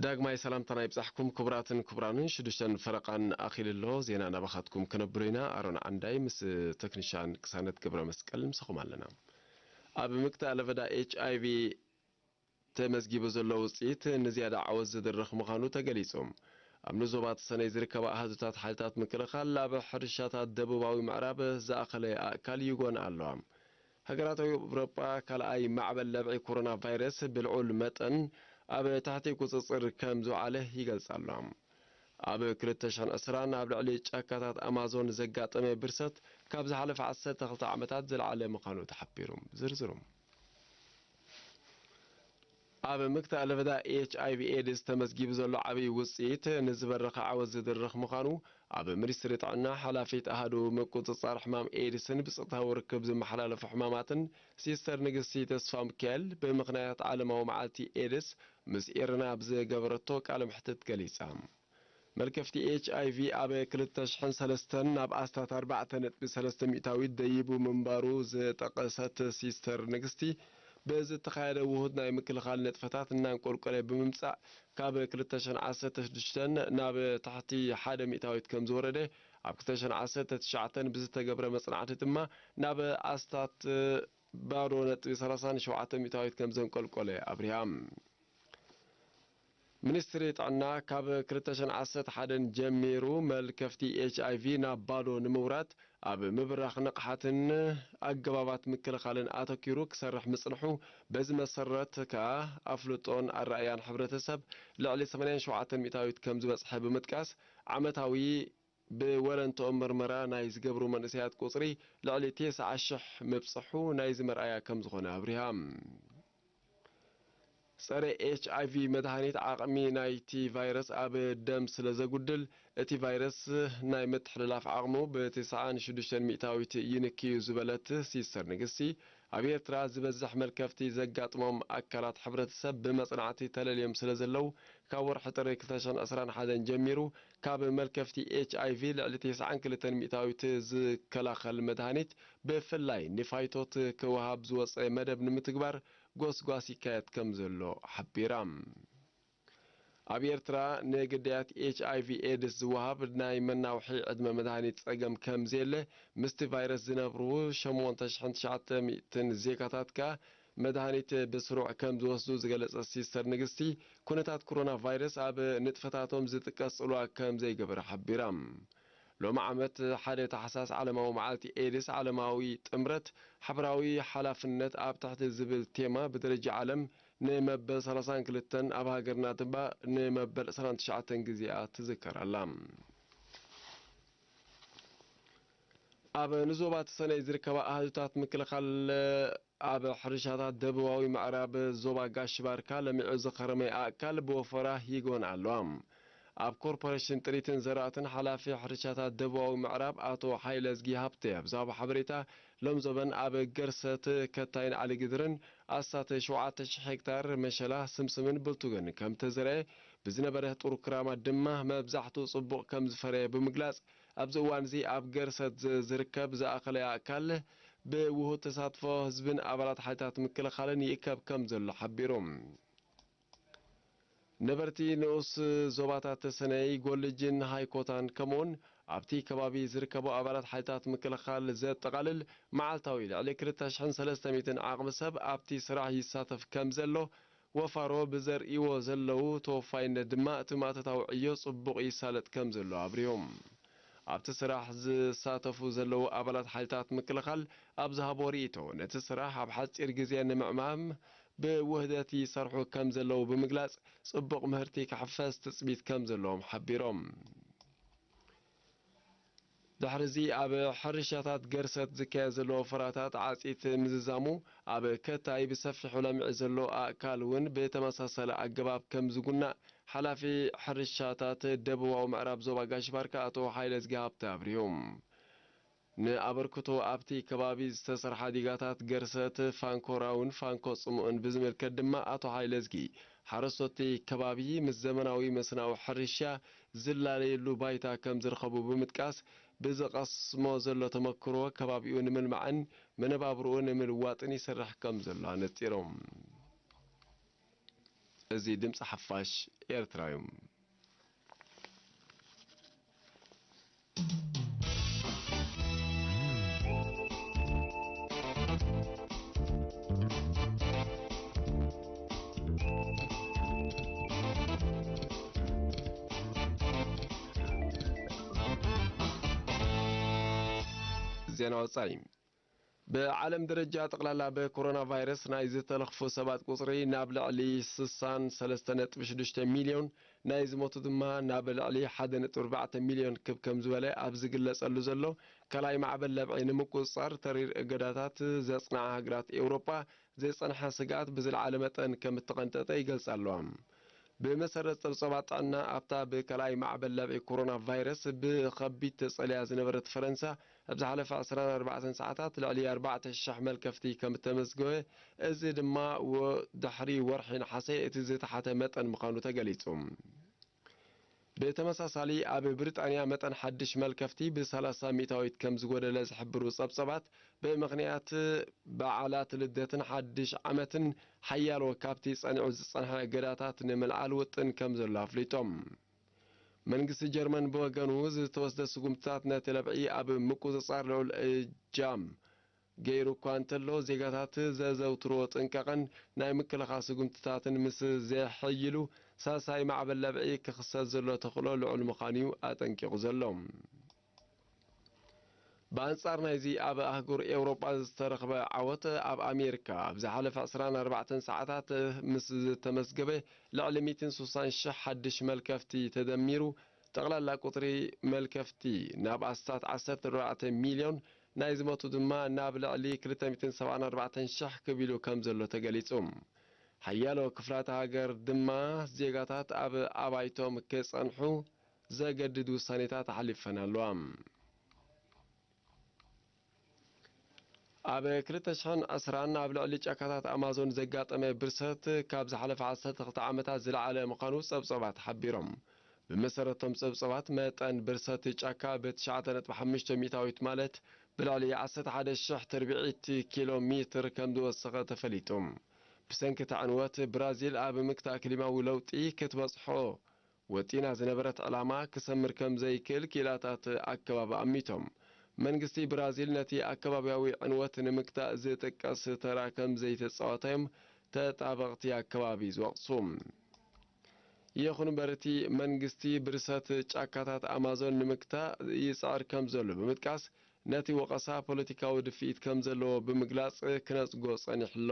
ዳግማይ ሰላምታና ይብጻሕኩም ክቡራትን ክቡራንን። ሽዱሽተን ፈረቓን ኣኺሉ ኣሎ። ዜና ናባኻትኩም ከነብሎ ኢና። ኣሮን ዓንዳይ ምስ ተክኒሻን ቅሳነት ገብረ መስቀል ምሳኹም ኣለና። ኣብ ምክታእ ለበዳ ኤች ኣይ ቪ ተመዝጊቡ ዘሎ ውጽኢት ንዝያዳ ዓወት ዝድርኽ ምዃኑ ተገሊጹ። ኣብ ንዞባ ተሰነይ ዝርከባ ኣሃዱታት ሓይልታት ምክልኻል ኣብ ሕርሻታት ደቡባዊ ምዕራብ ዝኣኸለ ኣእካል ይጎን ኣለዋ። ሃገራት ኤውሮጳ ካልኣይ ማዕበል ለብዒ ኮሮና ቫይረስ ብልዑል መጠን ኣብ ትሕቲ ቁጽጽር ከም ዝወዓለ ይገልጻ ኣለዋ። ኣብ ክልተ ሽሕን ዕስራን ኣብ ልዕሊ ጫካታት ኣማዞን ዘጋጠመ ብርሰት ካብ ዝሓለፈ ዓሰርተ ክልተ ዓመታት ዝለዓለ ምዃኑ ተሓቢሩ። ዝርዝሩ ኣብ ምክታእ ለበዳ ኤች ኣይ ቪ ኤድስ ተመዝጊቡ ዘሎ ዓብዪ ውፅኢት ንዝበረኸ ዓወት ዝድርኽ ምዃኑ ኣብ ሚኒስትሪ ጥዕና ሓላፊት ኣሃዱ ምቁፅፃር ሕማም ኤድስን ብፅታዊ ርክብ ዝመሓላለፉ ሕማማትን ሲስተር ንግስቲ ተስፋ ሚካኤል ብምኽንያት ዓለማዊ መዓልቲ ኤድስ ምስ ኤርና ኣብ ዝገበረቶ ቃለ መሕትት ገሊጻ። መልከፍቲ ኤች ኣይ ቪ ኣብ ክልተ ሽሕን ሰለስተን ናብ ኣስታት ኣርባዕተ ነጥቢ ሰለስተ ሚእታዊት ደይቡ ምንባሩ ዝጠቐሰት ሲስተር ንግስቲ፣ ብዝተኻየደ ውሁድ ናይ ምክልኻል ንጥፈታት እናንቆልቆለ ብምምጻእ፣ ካብ ክልተ ሽሕን ዓሰርተ ሽዱሽተን ናብ ታሕቲ ሓደ ሚእታዊት ከም ዝወረደ፣ ኣብ ክልተ ሽሕን ዓሰርተ ትሽዓተን ብዝተገብረ መጽናዕቲ ድማ ናብ ኣስታት ባዶ ነጥቢ ሰላሳን ሸውዓተ ሚእታዊት ከም ዘንቆልቆለ ኣብሪሃ። ሚኒስትሪ ጥዕና ካብ ክልተ ሽሕን ዓሰርተ ሓደን ጀሚሩ መልከፍቲ ኤች ኣይ ቪ ናብ ባዶ ንምውራድ ኣብ ምብራኽ ንቕሓትን ኣገባባት ምክልኻልን ኣተኪሩ ክሰርሕ ምጽንሑ፣ በዚ መሰረት ከኣ ኣፍልጦን ኣረኣእያን ሕብረተሰብ ልዕሊ ሰማንያን ሸውዓተን ሚእታዊት ከም ዝበጽሐ ብምጥቃስ፣ ዓመታዊ ብወለንትኦም መርመራ ናይ ዝገብሩ መንእሰያት ቁጽሪ ልዕሊ ተስዓ ሽሕ ምብጽሑ ናይዚ መርኣያ ከም ዝኾነ ኣብሪሃ። ጸረ ኤች ኣይ ቪ መድሃኒት ዓቕሚ ናይቲ ቫይረስ ኣብ ደም ስለ ዘጉድል፣ እቲ ቫይረስ ናይ ምትሕልላፍ ዓቕሙ ብተስዓን ሽዱሽተን ሚእታዊት ይንክዩ ዝበለት ሲስተር ንግስቲ፣ ኣብ ኤርትራ ዝበዝሕ መልከፍቲ ዘጋጥሞም ኣካላት ሕብረተሰብ ብመጽናዕቲ ተለልዮም ስለ ዘለዉ፣ ካብ ወርሒ ጥሪ ክልተ ሽሕን ዕስራን ሓደን ጀሚሩ ካብ መልከፍቲ ኤች ኣይ ቪ ልዕሊ ተስዓን ክልተን ሚእታዊት ዝከላኸል መድሃኒት ብፍላይ ንፋይቶት ክወሃብ ዝወጸ መደብ ንምትግባር ጎስጓስ ይካየድ ከም ዘሎ ሓቢራ። ኣብ ኤርትራ ንግዳያት ኤች ኣይ ቪ ኤድስ ዝወሃብ ናይ መናውሒ ዕድመ መድሃኒት ጸገም ከም ዘየለ፣ ምስቲ ቫይረስ ዝነብሩ ሸሞንተ ሽሕን ትሽዓተ ሚእትን ዜጋታት ከኣ መድሃኒት ብስሩዕ ከም ዝወስዱ ዝገለጸት ሲስተር ንግስቲ፣ ኩነታት ኮሮና ቫይረስ ኣብ ንጥፈታቶም ዝጥቀስ ጽልዋ ከም ዘይገበረ ሓቢራ። ሎሚ ዓመት ሓደ ታሕሳስ ዓለማዊ መዓልቲ ኤድስ፣ ዓለማዊ ጥምረት ሓበራዊ ሓላፍነት ኣብ ትሕቲ ዝብል ቴማ ብደረጃ ዓለም ንመበል ሰላሳን ክልተን፣ ኣብ ሃገርና ድማ ንመበል ዕስራን ትሽዓተን ግዜኣ ትዝከር ኣላ። ኣብ ንዞባ ተሰነይ ዝርከባ ኣሃዱታት ምክልኻል ኣብ ሕርሻታት ደቡባዊ ምዕራብ ዞባ ጋሽ ባርካ ለሚዑ ዝኸረመ ኣእካል ብወፈራ ይጎን ኣለዋ። ኣብ ኮርፖሬሽን ጥሪትን ዘራእትን ሓላፊ ሕርሻታት ደቡባዊ ምዕራብ ኣቶ ሓይለዝጊ ሃብተ ኣብ ዝሃቦ ሓበሬታ፣ ሎም ዘበን ኣብ ገርሰት፣ ከታይን ዓሊ ግድርን ኣስታት ሸውዓተ ሽሕ ሄክታር መሸላ፣ ስምስምን ብልቱግን ከም ተዘርአ፣ ብዝነበረ ጥሩ ክራማት ድማ መብዛሕትኡ ጽቡቕ ከም ዝፈረየ ብምግላጽ፣ ኣብዚ እዋን እዚ ኣብ ገርሰት ዝ-፣ ዝርከብ ዝኣኸለ ኣእካል ብውሁድ ተሳትፎ ህዝብን ኣባላት ሓይልታት ምክልኻልን ይእከብ ከም ዘሎ ሓቢሩ። ነበርቲ ንኡስ ዞባታት ተሰነይ፣ ጎልጅን ሃይኮታን፣ ከምኡውን ኣብቲ ከባቢ ዝርከቡ ኣባላት ሓይልታት ምክልኻል ዘጠቓልል፣ መዓልታዊ ልዕሊ ክልተ ሽሕን ሰለስተ ሚእትን ዓቕሚ ሰብ ኣብቲ ስራሕ ይሳተፍ ከም ዘሎ፣ ወፋሮ ብዘርእይዎ ዘለዉ ተወፋይነት ድማ እቲ ማእቶታዊ ዕዮ ጽቡቕ ይሳለጥ ከም ዘሎ ኣብሪሆም። ኣብቲ ስራሕ ዝሳተፉ ዘለዉ ኣባላት ሓይልታት ምክልኻል ኣብ ዝሃቦ ርእይቶ፣ ነቲ ስራሕ ኣብ ሓጺር ግዜ ንምዕማም ብውህደት ይሰርሑ ከም ዘለዉ ብምግላጽ፣ ጽቡቕ ምህርቲ ክሕፈስ ትጽቢት ከም ዘለዎም ሓቢሮም። ድሕሪዚ ኣብ ሕርሻታት ገርሰት ዝካየድ ዘሎ ወፈራታት ዓጺት ምዝዛሙ፣ ኣብ ከታይ ብሰፊሑ ለሚዑ ዘሎ ኣእካል እውን ብተመሳሳሊ ኣገባብ ከም ዝጉናእ ሓላፊ ሕርሻታት ደቡባዊ ምዕራብ ዞባ ጋሽ ባርካ ኣቶ ሓይለዝጊ ሃብተ ኣብሪሁ። ንኣበርክቶ ኣብቲ ከባቢ ዝተሰርሓ ዲጋታት ገርሰት፣ ፋንኮራውን ፋንኮ ጽሙእን ብዝምልከት ድማ ኣቶ ሓይለዝጊ፣ ሓረስቶት እቲ ከባቢ ምስ ዘመናዊ መስናዊ ሕርሻ ዝላለየሉ ባይታ ከም ዝረኸቡ ብምጥቃስ፣ ብዝቐስሞ ዘሎ ተመክሮ ከባቢኡ ንምልማዕን መነባብርኡ ንምልዋጥን ይሰርሕ ከም ዘሎ ኣነጺሮም። እዚ ድምፂ ሓፋሽ ኤርትራ እዩ። ዜና ወጻኢ። ብዓለም ደረጃ ጠቕላላ ብኮሮና ቫይረስ ናይ ዝተለኽፉ ሰባት ቁጽሪ ናብ ልዕሊ ስሳን ሰለስተ ነጥቢ ሽዱሽተ ሚልዮን፣ ናይ ዝሞቱ ድማ ናብ ልዕሊ ሓደ ነጥቢ ኣርባዕተ ሚልዮን ክብ ከም ዝበለ ኣብ ዝግለጸሉ ዘሎ ካልኣይ ማዕበል ለብዒ ንምቁጽጻር ተሪር እገዳታት ዘጽንዓ ሃገራት ኤውሮጳ፣ ዝጸንሐ ስግኣት ብዝለዓለ መጠን ከም እተቐንጠጠ ይገልጻ ኣለዋ። ብመሰረት ጸብጻባት ጥዕና፣ ኣብታ ብካልኣይ ማዕበል ለብዒ ኮሮና ቫይረስ ብኸቢድ ተጸልያ ዝነበረት ፈረንሳ፣ ኣብ ዝሓለፈ ዕስራን ኣርባዕተን ሰዓታት ልዕሊ ኣርባዕተ ሽሕ መልከፍቲ ከም እተመዝገበ፣ እዚ ድማ ወ-፣ ድሕሪ ወርሒ ነሓሰ እቲ ዝተሓተ መጠን ምዃኑ ተገሊጹ። ብተመሳሳሊ፣ ኣብ ብሪጣንያ መጠን ሓድሽ መልከፍቲ ብሰላሳ ሚእታዊት ከም ዝጎደለ ዝሕብሩ ጸብጻባት፣ ብምኽንያት በዓላት ልደትን ሓድሽ ዓመትን፣ ሓያሎ ካብቲ ጸኒዑ ዝጸንሐ እገዳታት ንምልዓል ውጥን ከም ዘሎ ኣፍሊጦም። መንግስቲ ጀርመን ብወገኑ፣ ዝተወስደ ስጉምትታት ነቲ ለብዒ ኣብ ምቁጽጻር ልዑል እጃም ገይሩ እኳ እንተሎ፣ ዜጋታት ዘዘውትርዎ ጥንቃቐን ናይ ምክልኻል ስጉምትታትን ምስ ዘየሐይሉ፣ ሳልሳይ ማዕበል ለብዒ ክኽሰት ዘሎ ተኽእሎ ልዑል ምዃኑ'ዩ ኣጠንቂቑ ዘሎ። ብኣንጻር ናይዚ፣ ኣብ ኣህጉር ኤውሮጳ ዝተረኽበ ዓወት፣ ኣብ ኣሜሪካ ኣብ ዝሓለፈ ዕስራን ኣርባዕተን ሰዓታት ምስ ዝተመዝገበ ልዕሊ ሚእትን ስሳን ሽሕ ሓድሽ መልከፍቲ ተደሚሩ፣ ጠቕላላ ቁጽሪ መልከፍቲ ናብ ኣስታት ዓሰርተ ኣርባዕተ ሚልዮን፣ ናይ ዝሞቱ ድማ ናብ ልዕሊ ክልተ ሚእትን ሰብዓን ኣርባዕተን ሽሕ ክብ ኢሉ ከም ዘሎ ተገሊጹ። ሓያሎ ክፍላተ ሃገር ድማ ዜጋታት ኣብ ኣባይቶም ክጸንሑ ዘገድድ ውሳኔታት ኣሕሊፈን ኣለዋ። ኣብ ክልተ ሽሕን ዕስራን ኣብ ልዕሊ ጫካታት ኣማዞን ዘጋጠመ ብርሰት ካብ ዝሓለፈ ዓሰርተ ክልተ ዓመታት ዝለዓለ ምዃኑ ጸብጸባት ሓቢሮም። ብመሰረቶም ጸብጸባት፣ መጠን ብርሰት ጫካ ብትሽዓተ ነጥቢ ሓሙሽተ ሚእታዊት፣ ማለት ብልዕሊ ዓሰርተ ሓደ ሽሕ ትርብዒት ኪሎ ሜትር ከም ዝወሰኸ ተፈሊጡ። ብሰንኪ እቲ ዕንወት፣ ብራዚል ኣብ ምክታእ ክሊማዊ ለውጢ ክትበጽሖ ወጢና ዝነበረት ዕላማ ክሰምር ከም ዘይክእል ክኢላታት ኣከባቢ ኣሚቶም። መንግስቲ ብራዚል ነቲ ኣከባብያዊ ዕንወት ንምግታእ ዝጥቀስ ተራ ከም ዘይተጻወተ እዮም ተጣበቕቲ ኣከባቢ ዝወቕሱ። ይኹን እምበር፣ እቲ መንግስቲ ብርሰት ጫካታት ኣማዞን ንምግታእ ይጽዕር ከም ዘሎ ብምጥቃስ፣ ነቲ ወቐሳ ፖለቲካዊ ድፍኢት ከም ዘለዎ ብምግላጽ ክነጽጎ ጸኒሑ ኣሎ።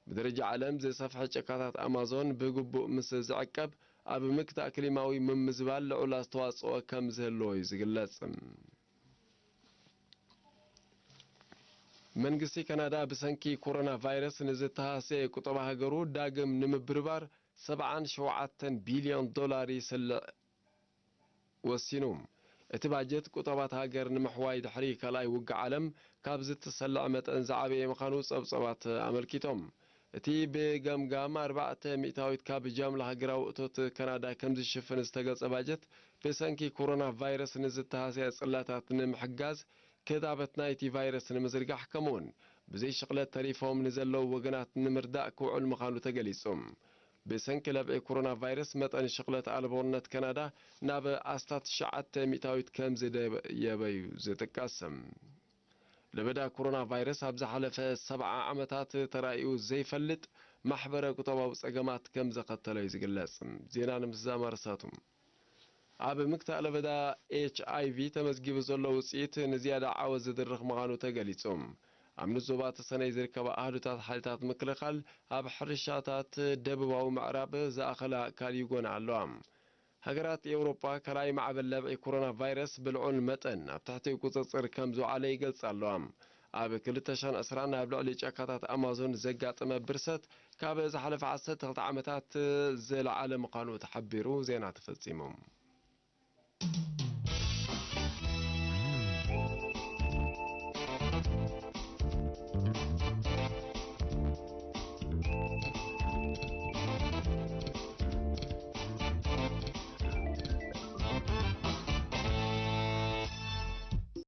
ብደረጃ ዓለም፣ ዝሰፍሐ ጫካታት ኣማዞን ብግቡእ ምስ ዝዕቀብ፣ ኣብ ምክታእ ክሊማዊ ምምዝባል ልዑል ኣስተዋጽኦ ከም ዝህልዎ እዩ ዝግለጽ። መንግስቲ ካናዳ፣ ብሰንኪ ኮሮና ቫይረስ ንዝተሃስየ ቁጠባ ሃገሩ ዳግም ንምብርባር፣ ሰብዓን ሸውዓተን ቢልዮን ዶላር ይስልዕ ወሲኑ። እቲ ባጀት፣ ቁጠባት ሃገር ንምሕዋይ ድሕሪ ካልኣይ ውግእ ዓለም ካብ ዝተሰልዐ መጠን ዝዓበየ ምዃኑ ጸብጸባት ኣመልኪቶም። እቲ ብገምጋም ኣርባዕተ ሚእታዊት ካብ ጃምላ ሃገራዊ እቶት ካናዳ ከም ዝሽፍን ዝተገልጸ ባጀት፣ ብሰንኪ ኮሮና ቫይረስ ንዝተሃስያ ጽላታት ንምሕጋዝ፣ ክታበት ናይቲ ቫይረስ ንምዝርጋሕ፣ ከምኡውን ብዘይ ሽቕለት ተሪፎም ንዘለዉ ወገናት ንምርዳእ ክውዕል ምዃኑ ተገሊጹ። ብሰንኪ ለብዒ ኮሮና ቫይረስ፣ መጠን ሽቕለት ኣልቦነት ካናዳ ናብ ኣስታት ትሽዓተ ሚእታዊት ከም ዝደየበ እዩ ዝጥቀስ። ለበዳ ኮሮና ቫይረስ ኣብ ዝሓለፈ ሰብዓ ዓመታት ተራእዩ ዘይፈልጥ ማሕበረ ቁጠባዊ ጸገማት ከም ዘኸተለ እዩ ዝግለጽ። ዜና ንምዝዛም ኣርእስታቱ። ኣብ ምክታእ ለበዳ ኤች ኣይ ቪ ተመዝጊቡ ዘሎ ውጽኢት ንዝያዳ ዓወት ዝድርኽ ምዃኑ ተገሊጹ። ኣብ ንኡስ ዞባ ተሰነይ ዝርከባ ኣሃዱታት ሓይልታት ምክልኻል፣ ኣብ ሕርሻታት ደቡባዊ ምዕራብ ዝኣኸለ ኣካል ይጎና ኣለዋ። ሃገራት ኤውሮጳ፣ ካልኣይ ማዕበል ለብዒ ኮሮና ቫይረስ ብልዑል መጠን ኣብ ትሕቲ ቁጽጽር ከም ዝወዓለ ይገልጻ ኣለዋ። ኣብ ክልተ ሽሕን ዕስራን ኣብ ልዕሊ ጫካታት ኣማዞን ዘጋጠመ ብርሰት፣ ካብ ዝሓለፈ ዓሰርተ ክልተ ዓመታት ዝለዓለ ምዃኑ ተሓቢሩ። ዜና ተፈጺሙ።